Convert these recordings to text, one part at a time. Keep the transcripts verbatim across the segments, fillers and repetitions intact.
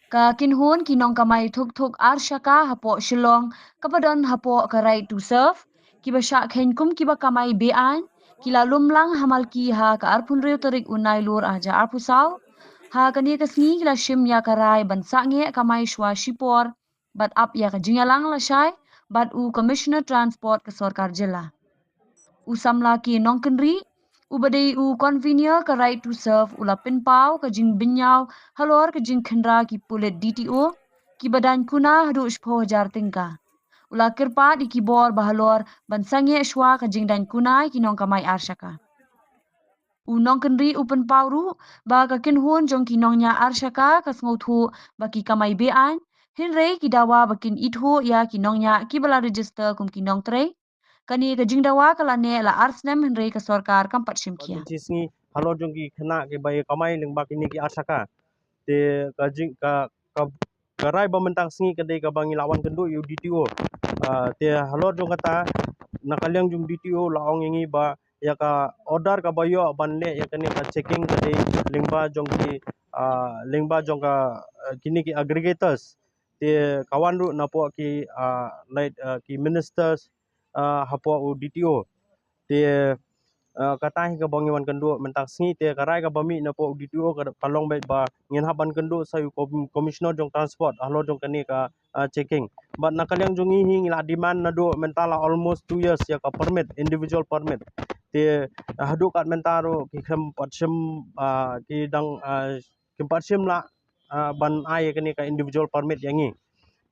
Ka kynhun ki nongkamai thuk thuk ar shaka hapoh Shillong, kaba don hapoh ka Right to Serve, kiba shah kheiñ kum kiba kamai be-aiñ, ki la lum lang ha Malki ha ka arphew hynriew tarik u Nailur ar hajar arphew saw. Ha kane ka sngi ki la shim ïa ka rai ban sangeh kamai shuwa shipor bad ap ïa ka jingïalang lashai bad u Commissioner Transport ka sorkar jylla. U samla ki nongkynrih, uba dei u convener ka Right to Serve, u la pynpaw ka jingbynñiaw halor ka jingkhynra ki pulit D T O kiba daiñ kuna haduh shiphew hajar tyngka. U la kyrpad ïa ki bor ba halor ban sangeh shuwa ka jingdaiñ kuna ïa ki nongkamai ar shaka. U nongkynrih u pynpaw ruh ba ka kynhun jong ki nongñiah ar shaka ka sngewthuh ba ki kamai be-aiñ, hynrei ki dawa ba kin ithuh ïa ki nongñiah kiba la register kum ki nongtrei. Kane ka jingdawa ka la neh la ar snem hynrei ka sorkar kam pat shim khia. Pynti sngi halor jong ki khynnah kiba ïa kamai lyngba kine ki ar shaka. Te ka jing ka ka ka rai ba mynta ka sngi ka dei kaba ngi la wan kynduh ïa u D T O. Ah, te halor jong kata, na ka liang jong D T O la ong ïa ngi ba ïa ka order kaba ïoh ban leh ïa kane ka checking ka dei lyngba jong ki, ah, lyngba jong ka, ah, kine ki aggregators. Te ka wan ruh napoh ki, ah, leit, ah, ki ministers, ah, hapoh u D T O. Te, ah, kata hi kaba ngi wan kynduh mynta ka sngi, te ka rai kaba mih napoh u D T O ka, ka long beit ba ngin hap ban kynduh sa ïa u kom-, commissioner jong transport halor jong kane ka, ah, checking. Bad na ka liang jong ngi hi ngi la demand naduh mynta la almost two years ïa ka permit, individual permit. Te, ah, haduh kat mynta ruh ki khlem pat shim, ah, ki dang, ah, kim pat shim lah, ah, ban ai ïa kane ka individual permit ïa ngi.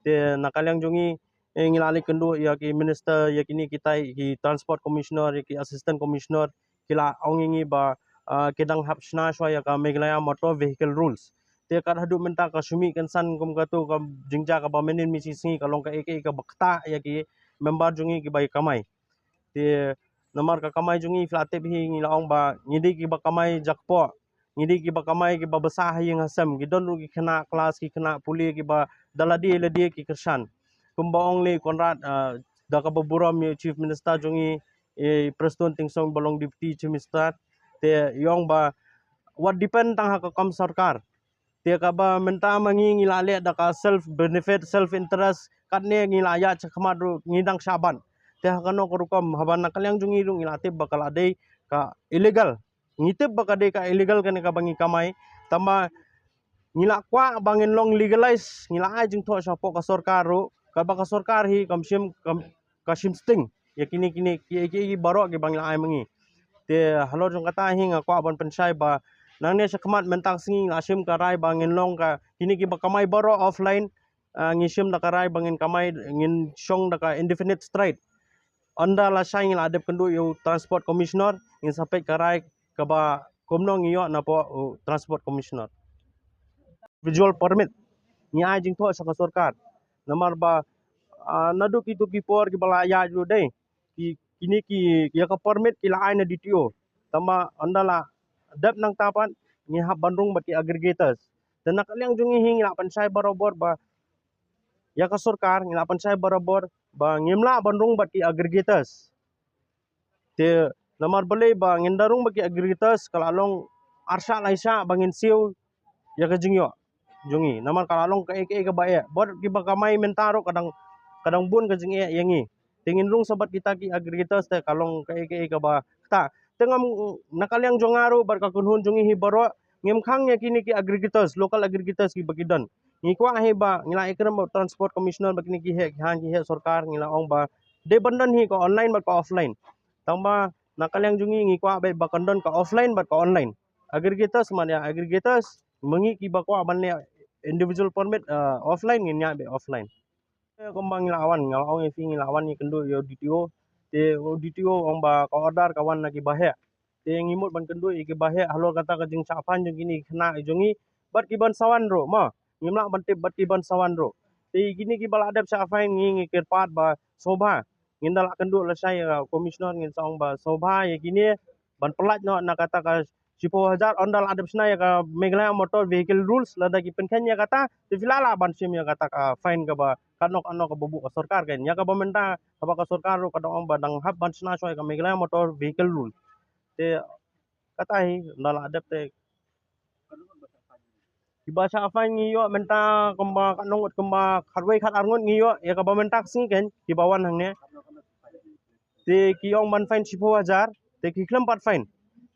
Te na ka liang jong ngi, eh, ngi la leit kynduh ïa ki minister, ïa kine kitai ki transport commissioner, ïa ki assistant commissioner, ki la ong ïa ngi ba, ah, ki dang hap shna shuwa ïa ka Meghalaya Motor Vehicle Rules. Te kat haduh mynta ka shu mih kynsan kum katu ka jingjia kaba mynnin mishi sngi ka long kaei kaei kaba ktah ïa ki member jong ngi kiba ïa kamai. Te namar ka kamai jong ngi phi la tip hi ngi la ong ba ngi dei kiba kamai jakpoh. Ngi dei kiba kamai kiba bsa ha ïing ha sem. Ki don ruh ki khynnah klas, ki khynnah pule kiba da lade lade ki kyrshan. Kumba ong lei Conrad, ah, da kaba burom ïa u Chief Minister jong ngi, eh, Prestone Tynsong ba long Deputy Chief Minister. Te i ong ba wat depend tang ha ka kam sorkar. Te kaba mynta ma ngi ngi la leh da ka self benefit, self interest, katne ngi la ïaid shakhmat ruh ngi dang shah bat. Te ha kano ka rukom haba na ka liang jong ngi ruh ngi la tip ba ka la dei ka illegal. Ngi tip ba ka dei ka illegal kane kaba ngi kamai. Tangba ngi la kwah ba ngin long legalize, ngi la ai jingthoh shapoh ka sorkar ruh. Kaba ka sorkar hi kam shim, kam ka shim sting ïa kine kine ki, ki, ki baroh kiba ngi la ai ma ngi. Te halor jong kata hi nga kwah ban pynshai ba nangne shakhmat mynta ka sngi nga shim ka rai ba ngin long ka kine kiba kamai baroh offline, ah, ngi shim da ka rai ba ngin kamai ngin shong da ka indefinite strike. Ynda lashai ngi la dep kynduh ïa u transport commissioner ngin sa peit ka rai kaba kumno ngi ïoh napoh u transport commissioner. Visual permit ngi ai jingthoh sha ka sorkar. Namar ba, ah, naduh kitu ki por kiba la ïaid ruh dei ki, kine ki ïa ka permit ki la ai na D T O. Tangba ynda la dep nangta pat ngi hap ban rung bad ki aggregators. Te na ka liang jong ngi hi ngi la pynshai barabor ba ïa ka sorkar ngi la pynshai barabor ba ngim lah ban rung bad ki aggregators. Te namar balei ba ngin da rung bad ki aggregators ka la long arshah laishah ba ngin siew ïa ka jingïoh jong ngi. Namar ka la long kaei kaei kaba eh. Bad kiba kamai mynta ruh ka dang, ka dang bun ka jingeh ïa ngi. Te ngin rung sa bad kita ki aggregators te ka long kaei kaei kaba ktah. Te ngam, na ka liang jong nga ruh bad ka kynhun jong ngi hi baroh ngim khang ïa kine ki aggregators, local aggregators kiba ki don. Ngi kwah hi ba ngi la ïakren bad transport commissioner bad kine ki heh ki haiñ ki heh sorkar ngi la ong ba dei ban don hi ka online bad ka offline. Tangba na ka liang jong ngi ngi kwah beit ba kan don ka offline bad ka online. Aggregators man ïa aggregators, ma ngi kiba kwah ban leh individual permit, ah, offline ngin ïaid beit offline. Te kumba ngi la wan, nga la ong ïa phi ngi la wan ïa kynduh ïa u D T O. Te u D T O ong ba ka order ka wan na kiba heh. Te ngi mut ban kynduh ïa kiba heh halor kata ka jingshah fine jong kine ki khynnah jong ngi bad ki ban sa wan ruh mo. Ngim lah ban tip bad ki ban sa wan ruh. Te kine kiba la dep shah fine ngi, ngi kyrpad ba sngewbha. Ngin da lah kynduh lashai ïa ka commissioner ngin sa ong ba sngewbha ïa kine ban pyllait noh na kata ka shiphew hajar ynda la dep shna ïa ka Meghalaya Motor Vehicle Rules, lada ki pynkheiñ ïa kata te phi lah lah ban shim ïa kata ka fine kaba katno katno kaba buh ka sorkar kan. Ïa kaba mynta kaba ka sorkar ruh ka dang ong ba dang hap ban shna shuwa ïa ka Meghalaya Motor Vehicle Rules. Te Kata hi, ynda la dep te. Kiba shah fine ngi ïoh mynta kumba katno ngut, kumba khatwei khatar ngut ngi ïoh, ïa kaba mynta ka sngi kein, kiba wan hangne. Te ki ong ban fine shiphew hajar, te ki khlem pat fine.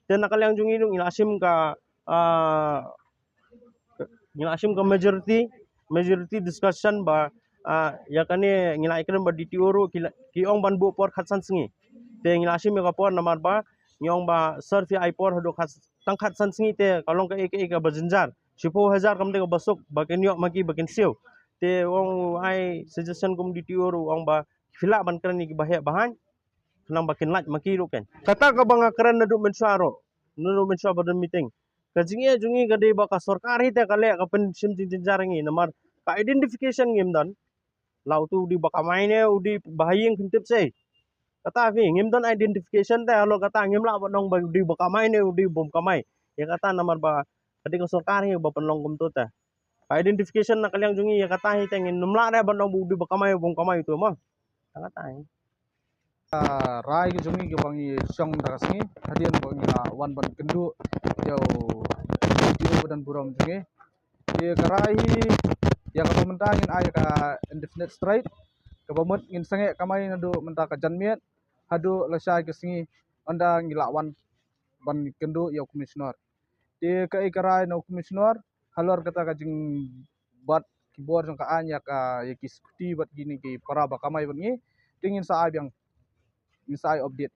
Te na ka liang jong ngi ruh ngi la shim ka, ah, ngi la shim ka majority, majority discussion ba, ah, ïa kane ngi la ïakren bad D T O ruh ki la, ki ong ban buh por khatsan sngi. Te ngi la shim ïa ka por namar ba ngi ong ba sir phi ai por haduh khat, tang khatsan sngi te ka long kaei kaei kaba jynjar. Shiphew hajar kam dei kaba suk ba kin ïoh ma ki ba kin siew. Te u ong u ai suggestion kum D T O ruh u ong ba phi lah ban kren ïa kiba heh ba haiñ. Khnang ba kin lait ma ki ruh kein. Kata kaba nga kren naduh mynshuwa ruh, naduh mynshuwa ba don meeting. Ka jingeh jong ngi ka dei ba ka sorkar hi te ka leh ka pynshim jingjynjar ïa ngi namar ka identification ngim don. La utu u dei ba kamai ne u dei ba ha ïing, kin tip sei. Kata phi ngim don identification te halor kata ngim lah ban ong ba u dei ba kamai ne u dei bym kamai. Ïa kata namar ba ka dei ka sorkar hi ba pynlong kumto te. Ka identification na ka liang jong ngi ïa kata hi te ngin ym lah re ban ong ba u dei ba kamai bym kamai uto mo. Tang kata hi. Ka rai ka jong ngi kaba ngi shong da ka sngi hadien ba ngi la wan ban kynduh ïa u D T O ba don burom jong ngi. Te ka rai hi ïa kaba mynta ngin ai ka indefinite strike, kaba mut ngin sangeh kamai naduh mynta ka janmiet haduh lashai ka sngi ynda ngi la wan ban kynduh ïa u commissioner. Te kaei ka rai na u commissioner halor kata ka jingbat ki bor jong ka aiñ ïa ka, ïa ki scooty bad kine ki para ba kamai bad ngi, te ngin sa ai biang, ngin sa ai update.